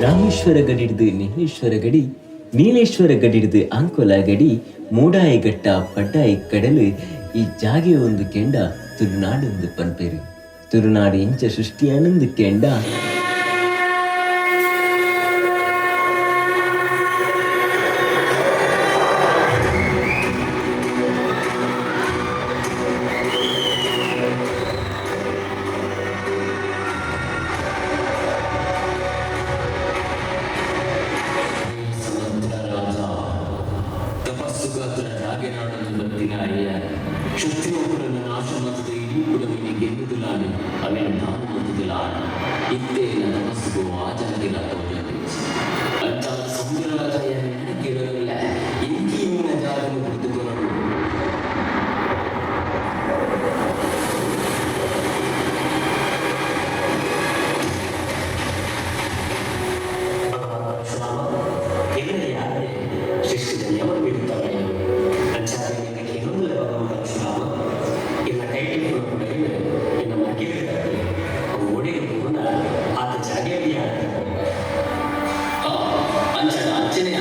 ರಾಮೇಶ್ವರ ಗಡಿಡ್ದು ನೀಲೇಶ್ವರ ಗಡಿ, ನೀಲೇಶ್ವರ ಗಡಿಡ್ದು ಅಂಕೋಲ ಗಡಿ, ಮೂಡಾಯಿ ಘಟ್ಟ ಪಡ್ಡಾಯಿ ಕಡಲು, ಈ ಜಾಗೆ ಒಂದು ಕೆಂಡ ತುಳುನಾಡೊಂದು ಪನ್ಪೇರು. ತುಳುನಾಡು ಇಂಚ ಸೃಷ್ಟಿಯಾನಂದು ಕೆಂಡ. ಸಮುದ್ರ ರಾಜ, ತಪಸ್ಸುಗಾತ್ರ ಜಾಗೆನಾಡನ್ನು ಬತ್ತಿನ ಅಯ್ಯ ಶತ್ರುಗಳನ್ನು ನಾಶ ಮತ್ತದ ಇಡೀ ಕುಡಮಿನಿ ಗೆಲ್ಲುದುಲಾನು ಅವೆನ ದಾನ ಮತ್ತುದುಲಾನು ಇತ್ತೇನ ತಪಸ್ಸುಗು ಆ ಜಾಗಿಲ ತೋಜಲು. ಅಂಚಾದ ಸಮುದ್ರ ರಾಜ ಕೇಳಲಿಲ್ಲ ಇಂಕಿ ಜಾಗನ್ನು ಕುಳಿತುಕೊಳ್ಳಲು. ಭಗವಾನ್ ಪರಶುರಾಮ ಎನ್ನ ಯಾರೇ ಸೃಷ್ಟಿದ ನಿಯಮ ಮೀರುತ್ತವೆ. ಅಂಚಾದ ನಿನ್ನ ಕೇಳೊಂದಿಲ್ಲ ಭಗವಾನ್ ಪರಶುರಾಮ, ಇನ್ನ ಕೈಟಿ ಕೂಡ ಇನ್ನ ಮಗ್ಗಿರ್ತಾರೆ ಅವು ಓಡಿಗೆ ಪೂರ್ಣ ಆತ ಜಾಗೆಯಲ್ಲಿ. ಅಂಚನ ಅಂಚನೆಯ.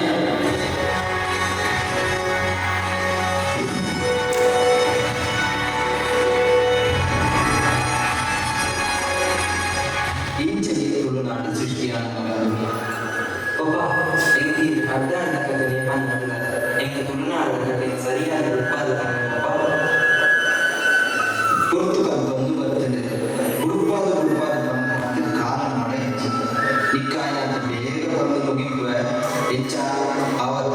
ಇಂಚನೆ ತುಳುನಾಡು ಸೃಷ್ಟಿಯಾದ. ಒಬ್ಬ ಎಂಕಿ ಅಡ್ಡಾಂಡ ಕಥೆ ಪನ್ನಗ ಎಂಕ ತುಳುನಾಡದ ಕಥೆ ಸರಿಯಾದ ರೂಪಾದ. ಪೊರ್ತು ಕಂತೊಂದು ಬರ್ತದೆ. ಬುಡುಪಾದ ಬುಡುಪಾದ ಪಂಡ ಕಾರಣ ಮಳೆ ಹೆಚ್ಚು ನಿಕ್ಕಾಯ ಬೇಗ ಬಂದು ಮುಗಿಯುವ ಹೆಚ್ಚ ಅವತ್ತ.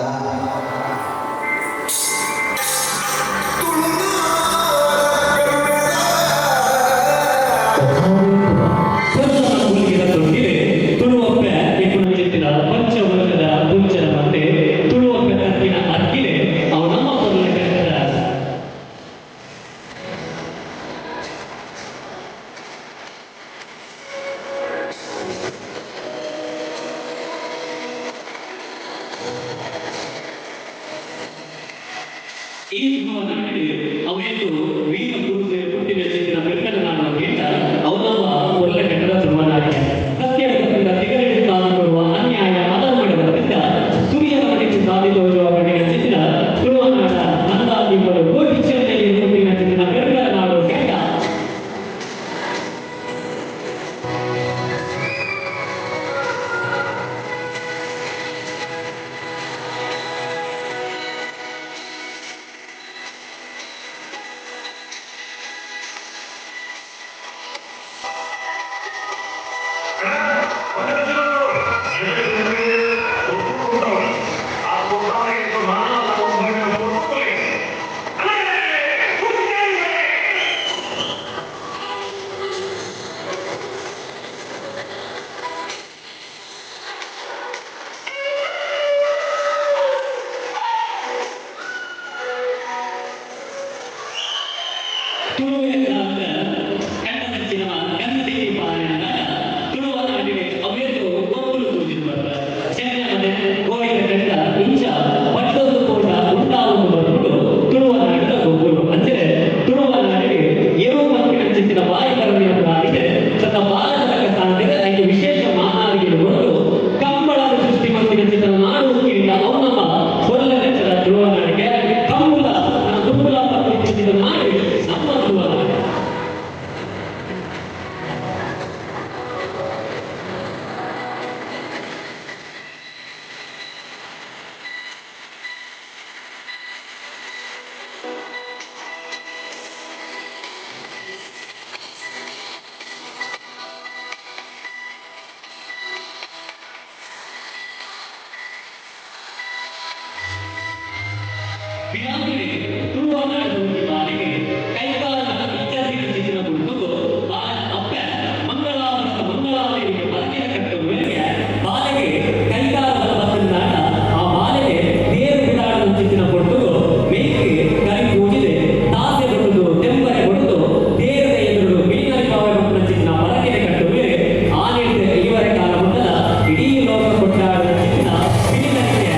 ತೊಟ್ಟಿದೆ ತುಳುವಪ್ಪೆ ಇಪ್ಪುನಂಚಿತ್ತಿನ ಪಂಚವರ್ಷದ ಪುಂಚನ ಮತ್ತೆ ತುಳುವಪ್ಪೆ ತತ್ತಿನ ಅಕ್ಕಿಲೆ ಅವು ನಮ್ಮ ಪೊರ್ಲ ಕಟ್ಟದ. ಈ ನಾಡಿಗೆ ಅವೇತು ವೀರ ಪುರುಷ ಪುಟ್ಟಿನ ಚಿತ್ತಿನ ಬೆಕ್ಕನ ನಾಡು ಕೇಟ ಅವು ನಮ್ಮ ಒಳ್ಳೆ ಕಟ್ಟಡ ತುಳುವನಾಡಿಗೆ. ಸತ್ಯದ ತಿಗರಣೆ ಸಾಧಿ ಕೊಡುವ ಅನ್ಯಾಯ ಅಧರ್ಮಗಳಿಂದ ಸೂರ್ಯನ ಮನೆಗೆ ಸಾಧಿ ತೋರುವ ಕಡೆಯ ಚಿತ್ತಿನ ತುಳುವನಾಡ ನಂದಾದೀಪರು ಕೋಟಿ ಚೆನ್ನೈ ಪುಟ್ಟಿನ ಚಿತ್ತಿನ ಬೆಕ್ಕನ ನಾಡು ಕೇಟ. ತುಳುವೆಂದಾದ ಕನ್ನಡಚಿನ ಕನ್ನಡಿ ಪಾರಾಯಣ. ತುಳುವ ನಾಡಿಗೆ ಅವೇತು ಗೊಬ್ಬರು ತೋಜಿದ್ ಬರ್ಪ ಚೆನ್ನೈ ಮನೆ ಗೋವಿಂದ ಕಂಡ ಇಂಚ ಪಟ್ಟೊಂದು ಕೋಟ ಉಂಟಾವುದು ಬರ್ಪುಡು ತುಳುವ ನಾಡಿನ ಗೊಬ್ಬರು. ಅಂದರೆ ತುಳುವ ನಾಡಿಗೆ ಏರೋ ಮತ್ತಿನ ಚಿತ್ತಿನ ಬಾಯಿ ಕರಣಿಯ ನಾಡಿಗೆ ತನ್ನ ಭಾರತದ ಕಾರಣದಿಂದ ಅದಕ್ಕೆ ವಿಶೇಷ ಮಾನಾರಿಗೆ ಕೊಟ್ಟು ಕಂಬಳದ ಸೃಷ್ಟಿ ಮತ್ತಿನ ಚಿತ್ರ ನಾಡು ಕಿರೀಟ ಅವು ನಮ್ಮ ಕೊಲ್ಲನೆಚ್ಚರ ತುಳುವ ನಾಡಿಗೆ. ಕಂಬುಲ ನನ್ನ ದುಂಬುಲ ಚಿತ್ತಿನ ನಾಡು ನಮ್ಮ ತುಳುವ ನಾಡು. ಬಿರಾಮಿಗೆ ತುಳುವ ನಾಡು ಬಾಲಿಗೆ ಕೈಕಾಲ ಇತ್ಯಾದಿ ಚಿತ್ತಿನ ಗುರುತು ಬಾಲ ಅಪ್ಪೆ ಮಂಗಳಾವರ ಮಂಗಳಾವರಿಗೆ ಪರಕಿನ ಕಟ್ಟುವವರೆಗೆ ಬಾಲೆಗೆ ಕೈಕಾಲ ಬತ್ತಿನಾಟ ಆ ಬಾಲೆಗೆ ದೇವರು ಬಿಡಾಡದ ಚಿತ್ತಿನ ಕೊಟ್ಟು ಮೇಕೆ ಕರಿ ಪೂಜಿದೆ ತಾಸೆ ಕೊಟ್ಟುದು ತೆಂಬರೆ ಕೊಟ್ಟುದು ದೇವರ ಎದುರು ಮೀನರಿ ಪಾವೆ ಮಕ್ಕಳ ಚಿತ್ತಿನ ಪರಕಿನ ಕಟ್ಟುವೆ. ಆ ನಿಟ್ಟಿನ ಈವರೆ ಕಾಲ ಮುಟ್ಟದ ಇಡೀ ಲೋಕ ಕೊಟ್ಟಾಡಿದ ಚಿತ್ತಿನ ಪಿಲಿನರಿಗೆ.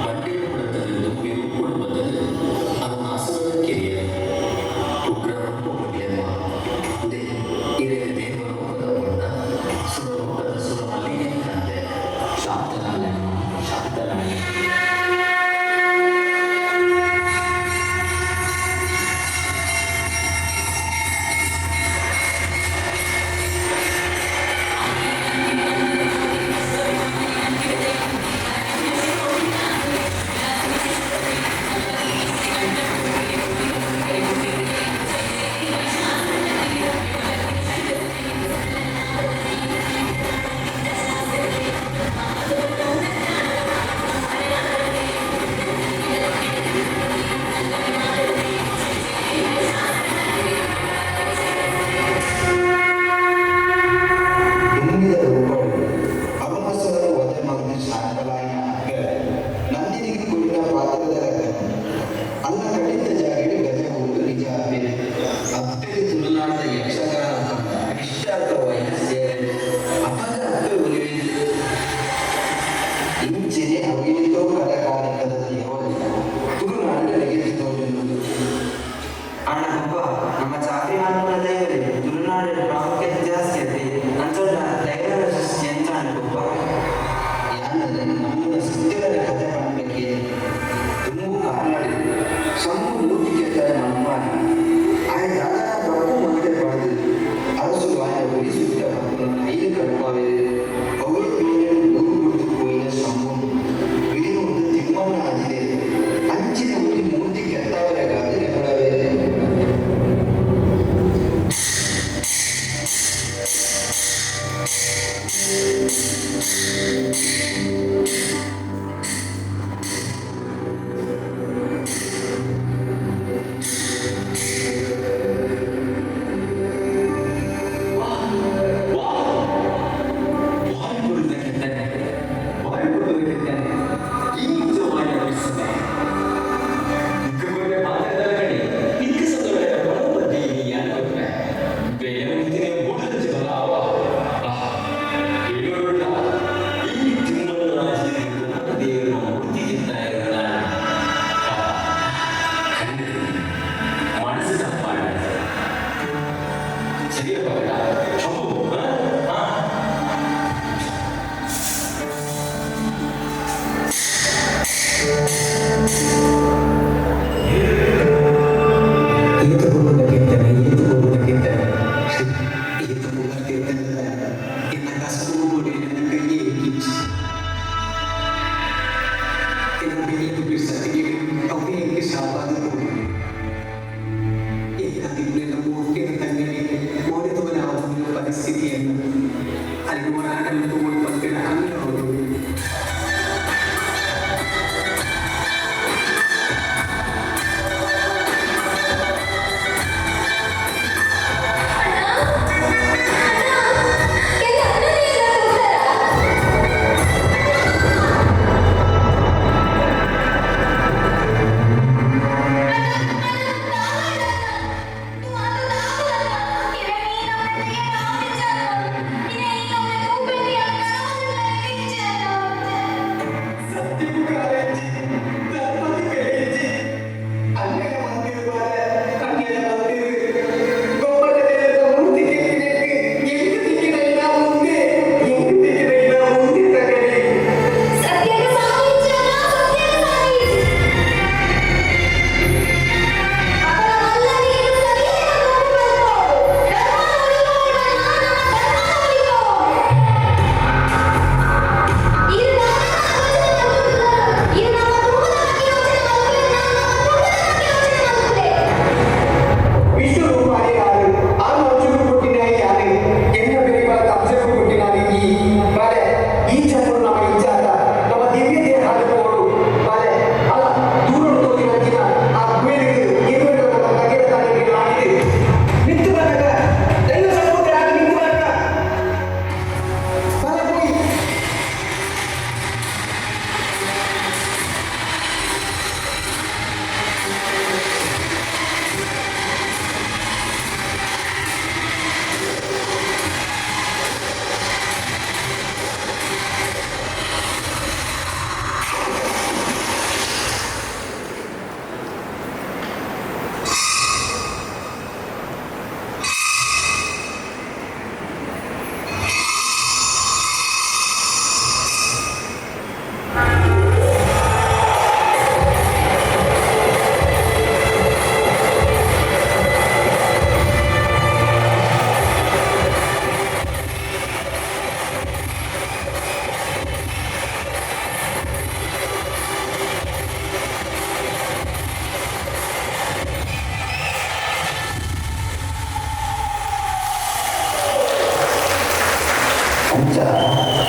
ಬಂಡೆಯನ್ನು ಬಡತದೆ ದುಂಬಿ ಉಪ್ಪುಡು ಬತ್ತದು ಅರುಣಾಸುರನ ಕೆರಿಯ ಉಗ್ರ ರೂಪ ಪಡ್ಲೆಮ್ಮ.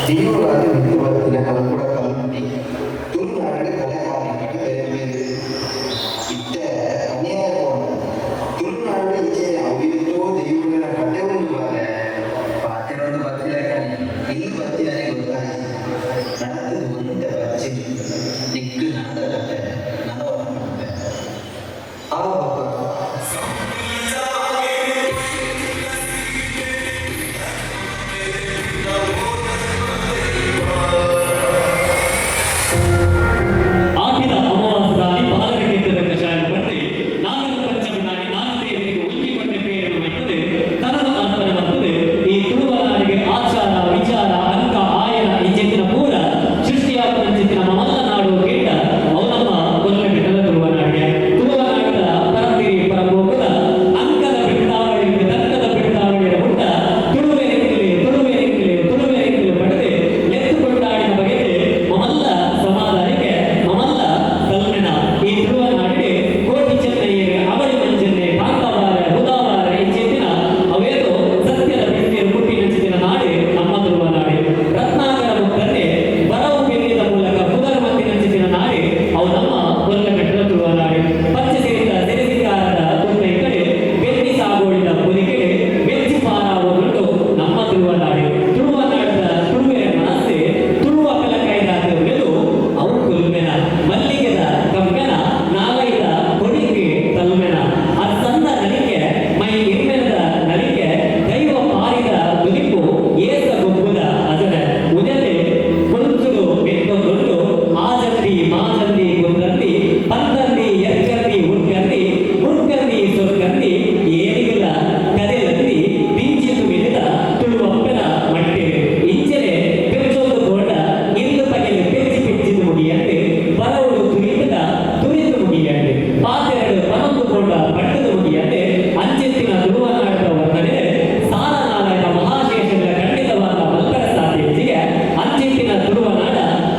ದೈವರಾದ ಮಿತ್ತು ಬರ್ತಿನ ಕಲ್ಪುಡ ಕಲ್ಪಿ ತುಳುನಾಡಿನ ಕಲೆ ಕಾರ್ಣಿಕಡೆ ಬೇರೆ ಬೇರೆ ಇತ್ತೆ ಅನ್ಯಾಯ ತುಳುನಾಡು ಇಂಚೆ ಅವಿಯುತ್ತೋ ದೈವಗಳ ಕತೆ ಒಂದು ಬಾರೆ ಪಾತೆರೊಂದು ಬತ್ತಿಲಕನೆ ಇಲ್ಲಿ ಬತ್ತಿನಾನೆ ಗೊತ್ತಾಯಿ ನಡತದ ಒಂತೆ ಬಚ್ಚಿ ನಿಕ್ಕು ನಡದ ಕತೆ ನನವರ ಪನ್ಪೆ ಆ ಬಾಪ. ಆಟಿದ ಅಮಾವಾಸ್ಯದಾನಿ ಬಾಲರ ಕಷಾಯ ಪಟ್ಟಿ ನಾಗರ ಪಂಚಮಿ ನಾಗದೇವರಿಗೆ ಉಂಜಿ ಪಟ್ಟೆ ಪೇರನ್ನು ಮೆಟ್ಟದೆ ತನದ ಅರ್ಪಣೆ ಬರ್ತದೆ. ಈ ತುಳುವನಾಡಿಗೆ ಆಚಾರ ವಿಚಾರ ಅಂಕ ಆಯನ ಇಂಚಿತ್ತಿನ ಪೂರ ಸೃಷ್ಟಿಯಾದ ಮಮಲ್ಲ ನಾಡು ಕೇಟ ಮೌನಮ್ಮ ಕೊಲ್ಲಗಟ್ಟದ ತುಳುವನಾಡಿಗೆ. ತುಳುವನಾಡಿದ ಪರತಿರಿ ಪರಪೋಕದ ಅಂಕದ ಬಿಟ್ಟಾವಳಿ ತರ್ಕದ ಬಿಟ್ಟಾವಳಿಯ ಪುಟ್ಟ ತುಳುವೆನೆಕ್ಕಿಲೆ ತುಳುವೆನೆಕ್ಕಿಲೆ ತುಳುವೆನೆಕ್ಕಿಲೆ ಪಡೆದೆ ಲೆತ್ತು ಕೊಂಡಾಡಿನ ಬಗೆಗೆ ಮಮಲ್ಲ ಸಮಾಧಾನಕ್ಕೆ ಮಮಲ್ಲ ತಲ್ಮೆನ. ಈ ತುಳುವನಾಡಿಗೆ ಕೋಟಿ ಚೆನ್ನಯ್ಯರು, ಅವಳಿ ಮಂಜನ್ನೆ, ಕಾಂತಾವಾರ, ಬುಧಾವಾರ ಇಂಚಿತ್ತಿನ ಅವೇತೋ ಸತ್ಯದ ಬಿಟ್ಟಿರು ಹುಟ್ಟಿ ನಂಚಿನ ನಾಡೆ ನಮ್ಮ ತುಳುವನಾಡೆ. ರತ್ನಾಕರ ಮುತ್ತನ್ನೆ ಬರವು ಬೆನ್ನಿದ ಮೂಲಕ ಪುನರ್ಮತಿ ನಂಚಿನ ನಾಡೆ ಅವು ನಮ್ಮ ಕೊಲ್ಲಕಟ್ಟದ ತುಳುವನಾಡೆ. ಪಚ್ಚೆ ಸಿರಿತ ಸಿರಿಸಿಕಾರದ ತುತ್ತ ಕಡೆ ಬೆನ್ನಿ ಸಾಗೋಳಿದ ಪೊಲಿಕೆಡೆ ಬೆಚ್ಚಿ ಪಾರಾವುದುಂಟು ನಮ್ಮ ತುಳುವನಾಡೆ. ತುಳುವನಾಡದ ತುಳುವೆರ ಮನಸ್ಸೆ ತುಳುವ ಕಲಕೈದಾದ ಮೆದು ಅವು ಕುಲ್ಮೆನ, ಮಲ್ಲಿಗೆದ ಕಂಬೆನ, ನಾಲೈದ ಕೊಡಿಗೆ ತಲ್ಮೆನ, ಅಸಂದ ನಲಿಕೆ, ಮೈ ಇರ್ಮೆನದ ನಲಿಕೆ, ದೈವ ಪಾರಿದ ದುನಿಪು, ಏಸ ಗೊಬ್ಬುದ ಅಜನೆ ಉದಲೆ ಪೊಂಚುಡು ಮೆತ್ತೊಂದುಂಟು. ಆಜಂದಿ ಮಾಜಂದಿ ಕುಂದ್ರಂದಿ ಪಂದಂದಿ ಎರ್ಕಂದಿ ಉರ್ಕಂದಿ ಮುರ್ಕಂದಿ ಸೊರ್ಕಂದಿ ಏನಿಗಲ ಕದೆಲಂದಿ ದಿಂಚಿತು ಮಿಲಿದ ತುಳುವಪ್ಪನ ಮಟ್ಟೆ. ಇಂಚನೆ ಪೆಚ್ಚೊಂದು ಕೋಟ ಇಲ್ಲು ಪಗೆಲು ಪೆಚ್ಚಿ ಪೆಚ್ಚಿದು ಮುಗಿಯಂತೆ, ಬರವುಡು ತುರಿತದ ತುರಿದು ಮುಗಿಯಂತೆ, ಪಾತೆರಡು ಪನೊಂದು ಕೋಟ ಪಟ್ಟದು ಮುಗಿಯಂತೆ. ಅಂಚೆತ್ತಿನ ತುಳುವನಾಟದ ವರ್ಣನೆ ಸಾರನಾರಾಯಣ ಮಹಾಶೇಷನ ಖಂಡಿತವಾದ ಮಲ್ಪರ ಸಾಧ್ಯತೆಗೆ. ಅಂಚೆತ್ತಿನ ತುಳುವನಾಡ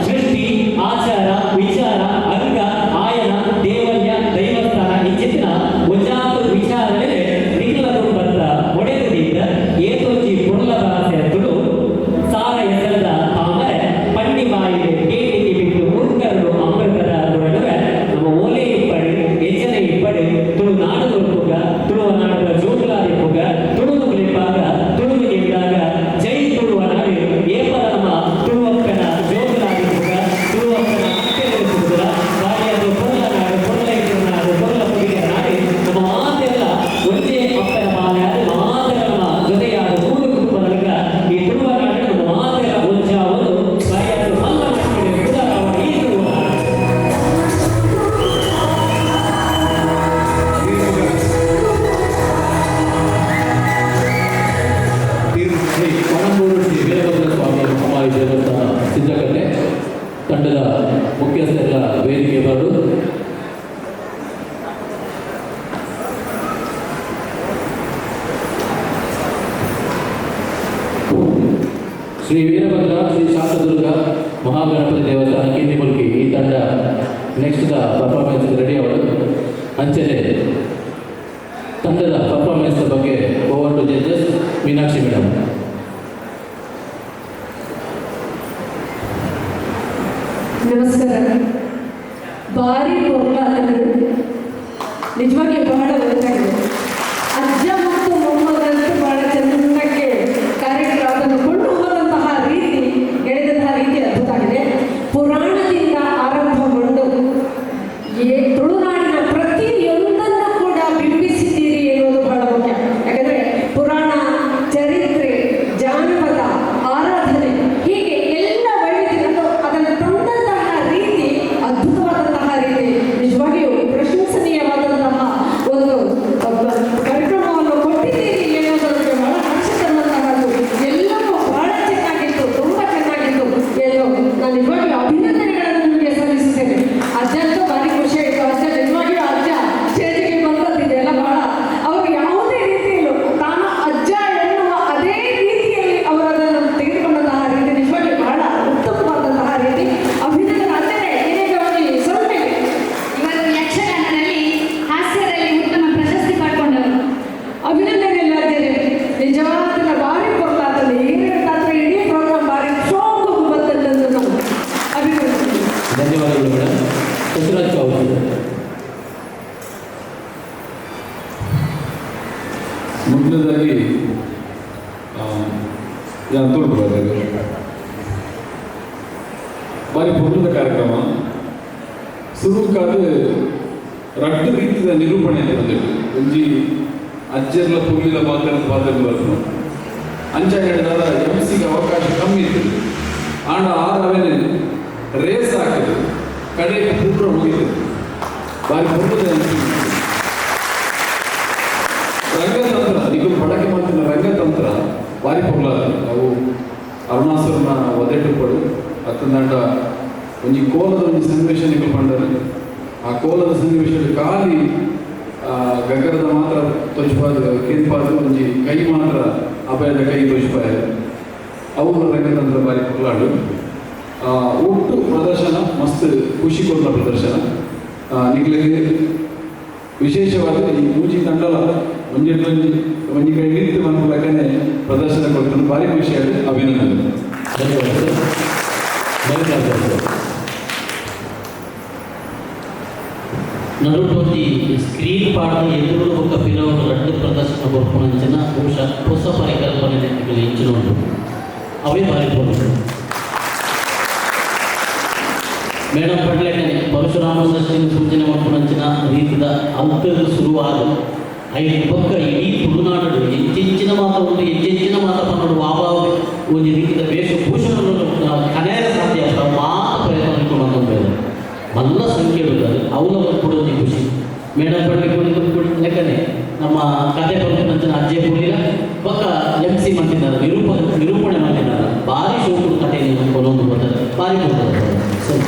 ಸೃಷ್ಟಿ ಆಚಾರ ವಿಚಾರ ಅಂಗ ಆಯನ ದೇವಲ್ಯ ದೈವಸ್ಥಾನ ಇಂಚಿತ್ತಿನ ಒಂಜಾತು ವಿಚಾರನೆ ನಿಖಲದು ಬಂದ ಒಡೆದದಿಂದ ಏತೋಜಿ ಪೊರ್ಲದ ಆಸೆ ತುಳು ಸಾರ ಎಸಲದ ತಾಮರೆ ಪಂಡಿ ಬಾಯಿಲೆ ಕೇಟಿಗೆ ಬಿಟ್ಟು ಮುರ್ಕರಡು ಅಮೃತದ ನುಡನುವೆ. ನಮ್ಮ ಓಲೆ ಇಪ್ಪಡು, ಎಚ್ಚನೆ ಇಪ್ಪಡು, ತುಳು ನಾಡು ತುಳುಪುಗ, ತುಳುವ ನಾಡದ ಜೋಗುಲಾದಿಪ್ಪುಗ, ತುಳುನು ಬುಲಿಪಾಗ, ತುಳುನು ಗೆದ್ದಾಗ. ಜೈ ತುಳುವ ನಾಡು. ಏಪದ ನಮ್ಮ ತುಳುವಪ್ಪನ ಜೋಗುಲಾದಿಪ್ಪುಗ, ತುಳುವಪ್ಪನ ಅಪ್ಪೆ ಬಾಯಿಯದು ಪೊರ್ಲ ನಾಡು, ಪೊರ್ಲ ಇತ್ತಿನ ನಾಡು, ಪೊರ್ಲ ಪುಡಿಯ ನಾಡು. ನಮ್ಮ ಮಾತೆಲ್ಲ ಒಂದೇ ಅಪ್ಪನ ಬಾಲ್ಯಾದ ಮಾತೆಲ್ಲ ನಮ್ಮ ಜೊತೆಯಾದ ಮೂರು ಕುಟುಂಬದೊಳಗ ಈ ತುಳುವ ನಾಡು ನಮ್ಮ ಮಾತೆಲ್ಲ ಒಂಜಾವುದು. ಬಾಯಿಯದು ಮಲ್ಲ ಮಕ್ಕಳು ಉದಾರವ ಈ ತುಳುವ ನಾಡು. ಶ್ರೀ ಪಣಂಬೂರು ಶ್ರೀ ವೀರಭದ್ರ ಸ್ವಾಮಿ ಕುಮಾರಿ ದೇವಸ್ಥಾನ ಸಿದ್ದಕಟ್ಟೆ ತಂಡದ ಮುಖ್ಯಸ್ಥರ ವೇದಿಕೆ ಬರಲು. ಶ್ರೀ ವೀರಭದ್ರ ಶ್ರೀ ಶಾಂತದುರ್ಗ ಮಹಾಗಣಪತಿ ದೇವಸ್ಥಾನ ಕಿನ್ನಿಮುಲ್ಕಿ ಈ ತಂಡ ನೆಕ್ಸ್ಟ್ the performance ready ಅವರು. ಅಂಚನೆ ತಂಡದ ಪರ್ಫಾರ್ಮೆನ್ಸ್ ಬಗ್ಗೆ over to judges Meenakshi madam. ನಮಸ್ಕಾರ. ಭಾರಿ ಪೊರ್ಲಾತಂದ್ರೆ ನಿಜವಾಗಿ ಬಹಳ ಒಳ್ಳೆಯದಾಗಿದೆ. ಅಜ್ಜ ಮತ್ತು ಮೊಮ್ಮಗಂತೂ ಬಹಳ ಚೆಂದಕ್ಕೆ ಕಾರ್ಯಕ್ರಮ ಅದನ್ನು ಕೊಂಡು ಹೋದಂತಹ ರೀತಿ, ಎಳೆದಂತಹ ರೀತಿ ಅದ್ಭುತ ಆಗಿದೆ. ಪುರಾಣದಿಂದ ಆರಂಭಗೊಂಡು ತುಳುನಾಡಿನ ಪ್ರತಿಯೊಂದನ್ನು ಕೂಡ ಬಿಂಬಿಸಿದ್ದೀರಿ ಎನ್ನುವುದು ಬಹಳ ಮುಖ್ಯ. ಯಾಕಂದ್ರೆ ಪುರಾಣ, ಚರಿತ್ರೆ, ಜಾನಪದ, ಆರಾಧನೆ, ಹೀಗೆ ಎಲ್ಲ ವೈವಿಧ್ಯಗಳನ್ನು ಅದನ್ನು ತಂದಂತಹ ರೀತಿ ಅದ್ಭುತವಾದಂತಹ ರೀತಿ. ನಿಜವಾಗಿಯೂ ಪ್ರಶಂಸನೀಯವಾದಂತಹ ಒಂದು ಕಾರ್ಯಕ್ರಮವನ್ನು ಕೊಟ್ಟಿದ್ದೀರಿ ಎನ್ನುವುದು ನಮಗೆ ಬಹಳ ಹರ್ಷ ತರುವಂತಹದ್ದು. ಎಲ್ಲವೂ ಬಹಳ ಚೆನ್ನಾಗಿತ್ತು, ತುಂಬ ಚೆನ್ನಾಗಿತ್ತು ಎಂದು ನಾನು ನಿಜವಾಗಿಯೂ ಅಭಿನಂದನೆಗಳನ್ನು ನಿಮಗೆ ಸಲ್ಲಿಸುತ್ತೇನೆ. ಅಜ್ಜಂತೂ ಭಾರಿ ಖುಷಿ ಆಯಿತು. ಅಜ್ಜ ನಿಜವಾಗಿಯೂ ಅಜ್ಜ ಸ್ಟೇಜಿಗೆ ಬಂದದ್ದಿದೆಯಲ್ಲ, ಬಹಳ ಅವರು ಯಾವುದೇ ರೀತಿಯಲ್ಲೂ ತಾನು ಅಜ್ಜ ಎನ್ನುವ ಅದೇ ರೀತಿಯಲ್ಲಿ ಅವರು ಅದನ್ನು ತೆಗೆದುಕೊಂಡಂತಹ ರೀತಿ ನಿಜವಾಗಿಯೂ ಬಹಳ ಉತ್ತಮವಾದಂತಹ ರೀತಿ. ಅಭಿನಂದನೆ ಅಜ್ಜನೇ. ಏನೇಕವಾಗಿ ಸ್ವಲ್ಪ ಇವರು ಯಕ್ಷಗಾನದಲ್ಲಿ ಹಾಸ್ಯದಲ್ಲಿ ಉತ್ತಮ ಪ್ರಶಸ್ತಿ ಪಡ್ಕೊಂಡವರು. ಅಭಿನಂದನೆ ಎಲ್ಲ ಅಜ್ಜನೇ. ನಿಜವಾದ ಭಾರಿ ಪೊರ್ಲಾತಲ್ಲಿ ಏನೇನು ಇಡೀ ಪ್ರೋಗ್ರಾಮ್ ಭಾರಿ ಶೋಕು. ಸುರುಕಾಗಿ ಯಾನ್ ತೋಡ್ಬೋದು ಬಾರಿ ಪೊರ್ಲುದ ಕಾರ್ಯಕ್ರಮ. ಸುರುಕಾದ ರಡ್ಡ್ ರೀತಿದ ನಿರೂಪಣೆ ಬಂದಿಟ್ಟು ಒಂಜಿ ಅಜ್ಜರ್ಲ ಪುಲ್ಲಿಲ ಪಾತ್ರ ಪಾತ್ರ ಬರ್ಪುನು ಅಂಚ ಹೇಳಿದಾರ ಎಂ ಸಿಗೆ ಅವಕಾಶ ಕಮ್ಮಿ ಇತ್ತು. ಆಂಡ ಆರ್ ಅವೇನೆ ರೇಸ್ ಹಾಕಿದ್ರು, ಕಡೆಗೆ ಪೂರ ಮುಗಿತು. ಬಾರಿ ಪೊರ್ಲುದ ಎಂ ಸಿ. ರಂಗತಂತ್ರ ನಿಗುಲು ಬಳಕೆ ಮಾಡ್ತಿನ ರಂಗತಂತ್ರ ಬಾರಿ ಪೊರ್ಲಾದ. ಅವು ಅರುಣಾಸುರನ ಒದೆಟು ಪಡು ಅತ್ತಂದಾಂಡ ಒಂಜಿ ಕೋಲದ ಒಂಜಿ ಸನ್ನಿವೇಶ ನಿಗುಲು ಪಂಡರು. ಆ ಕೋಲದ ಸನ್ನಿವೇಶ ಖಾಲಿ ಗಗ್ಗರದ ಮಾತ್ರ ತೋಜ್ಪಾದ ಕೇನ್ಪಾದ ಒಂಜಿ ಕೈ ಮಾತ್ರ ಅಭಯದ ಕೈ ತೋಜ್ಪಾಯ. ಅವು ರಂಗತಂತ್ರ ಬಾರಿ ಪೊರ್ಲಾಡು. ಒಟ್ಟು ಪ್ರದರ್ಶನ ಮಸ್ತ್ ಖುಷಿ ಕೊರ್ನ ಪ್ರದರ್ಶನ. ನಿಕ್ಲೆಗ್ ವಿಶೇಷವಾದ ಈ ಮೂಜಿ ತಂಡಲ ಒಂಜಿ ಒಂಜಿ ಒಂಜಿ ಕೈ ನಿಂತು ಮನ್ಪುಲಕನೆ ಪ್ರದರ್ಶನ ಕೊಡ್ತಾನೆ. ಭಾರಿ ಖುಷಿಯಾದ ಅಭಿನಂದನೆ. ಧನ್ಯವಾದ ಸರ್. ಧನ್ಯವಾದ ಸರ್. ನಡುಟೊಂಜಿ ಸ್ಕ್ರೀನ್ ಪಾಡ್ದ ಎದುರು ಬೊಕ್ಕ ಪಿರವುಡು ರಡ್ಡ್ ಪ್ರದರ್ಶನ ಕೊರ್ಪುನಂಚಿನ ಬಹುಶಃ ಹೊಸ ಪರಿಕಲ್ಪನೆ ನಿಕುಲು ಇಂಚಿನ ಉಂಡು, ಅವೇ ಬಾರಿ ಪೊರ್ಲು. ಮೇಡಮ್ ಪಡ್ಲೆಕನೆ ಪರಶುರಾಮ ಷಷ್ಠಿನ ಸೂಚನೆ ಮಲ್ಪುನಂಚಿನ ರೀತಿದ ಅಲ್ತದ ಶುರುವಾದ ಐದು ಬೊಕ್ಕ ಇಡೀ ತುಳುನಾಡು ಎಂಚೆಂಚಿನ ಮಾತ ಉಂಡು, ಎಂಚೆಂಚಿನ ಮಾತ ಪನ್ನಡು ವಾಬಾ ಒಂಜಿ ರೀತಿದ ವೇಷಭೂಷಣವನ್ನು ಕನೆಯರ ಸಾಧ್ಯ ಮಾತ ಪ್ರಯತ್ನ ಮಂತೊಂದು ಮಲ್ಲ ಸಂಖ್ಯೆ ಉಂಟು. ಅವಲ ಕೂಡ ಒಂಜಿ ಖುಷಿ. ಮೇಡಮ್ ಪಡ್ಲಿ ಲೆಕ್ಕನೆ ನಮ್ಮ ಕತೆ ಪನ್ಪುನಂಚಿನ ಅಜ್ಜೆ ಪುಲ್ಲಿಲ ಬೊಕ್ಕ ಎಂ ಸಿ ಮಂತಿದ್ದಾರೆ, ನಿರೂಪಣೆ ಮಂತಿದ್ದಾರೆ. ಭಾರಿ ಶೋಕುಡು ಕತೆ ಕೊನೊಂದು ಬರ್ತಾರೆ, ಭಾರಿ ಕೊಡ್ತಾರೆ ಸರ್.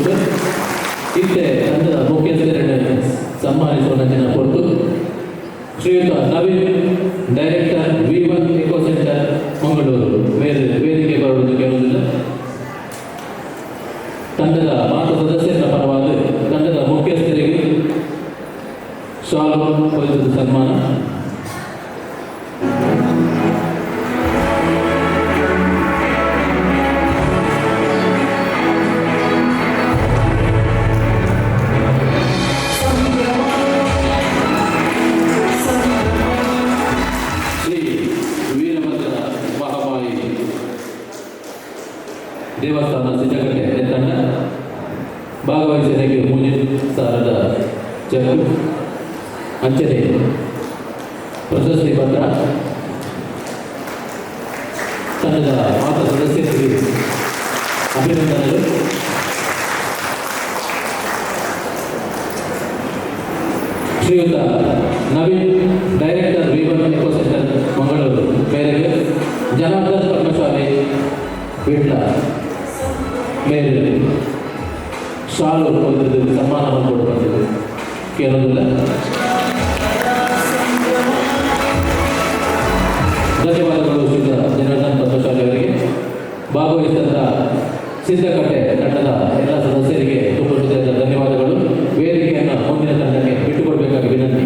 ಸರ್, ಇತ್ತೆ ತಂಡದ ಮುಖ್ಯಸ್ಥರನ್ನು ಸನ್ಮಾನಿಸುವ ಹೊರತು ಶ್ರೀಯುತ Naveen, director V1 eco centre Mangaluru ಮೇಲೆ ವೇದಿಕೆ ಬರುವುದು ಕೇಳುವುದಿಲ್ಲ. ತಂಡದ ಮಾತು ಸದಸ್ಯರ ಪರವಾದ ತಂಡದ ಮುಖ್ಯಸ್ಥರಿಗೆ ಶಾಲು ಹೊಲಿಸಿದ ಸನ್ಮಾನ. ಶ್ರೀ ವೀರಭದ್ರ ಮಹಾಮಾಯಿ ದೇವಸ್ಥಾನ ಸಿದ್ದಕಟ್ಟೆ ತಂಡ ಭಾಗವಹಿಸಿದ್ದಕ್ಕೆ 3,000 ಚೆಕ್, ಅಂಚನೆ ಪ್ರಶಸ್ತಿ ಪತ್ರ. ತಂಡದ ಮಾತ ಸದಸ್ಯರಿಗೆ ಅಭಿನಂದನೆಗಳು. ಶ್ರೀಯುತ Naveen, director V1 eco centre Mangaluru ಮೇರೆಗೆ ಜನಾರ್ದನ್ ಪದ್ಮಶಾಲಿ ವಿಟ್ಲ ಮೇರೆ ಶಾಲು ಹೊಂದಿದ್ದು ಸನ್ಮಾನವನ್ನು ಕೊಡುವಂಥದ್ದು ಕೇಳೋದಿಲ್ಲ. ಧನ್ಯವಾದಗಳು ಶ್ರೀಯುತ ಜನಾರ್ದನ್ ಪದ್ಮಶಾಲಿ ಅವರಿಗೆ. ಭಾಗವಹಿಸಿದಂಥ ಸಿದ್ದಕಟ್ಟೆ ತಂಡದ ಎಲ್ಲ ಸದಸ್ಯರಿಗೆ ತುಂಬ ಹೃದಯದ ಧನ್ಯವಾದಗಳು. ವೇದಿಕೆಯನ್ನು ಮುಂದಿನ ತಂಡಕ್ಕೆ ಬಿಟ್ಟುಕೊಡಬೇಕಾಗಿ ವಿನಂತಿ.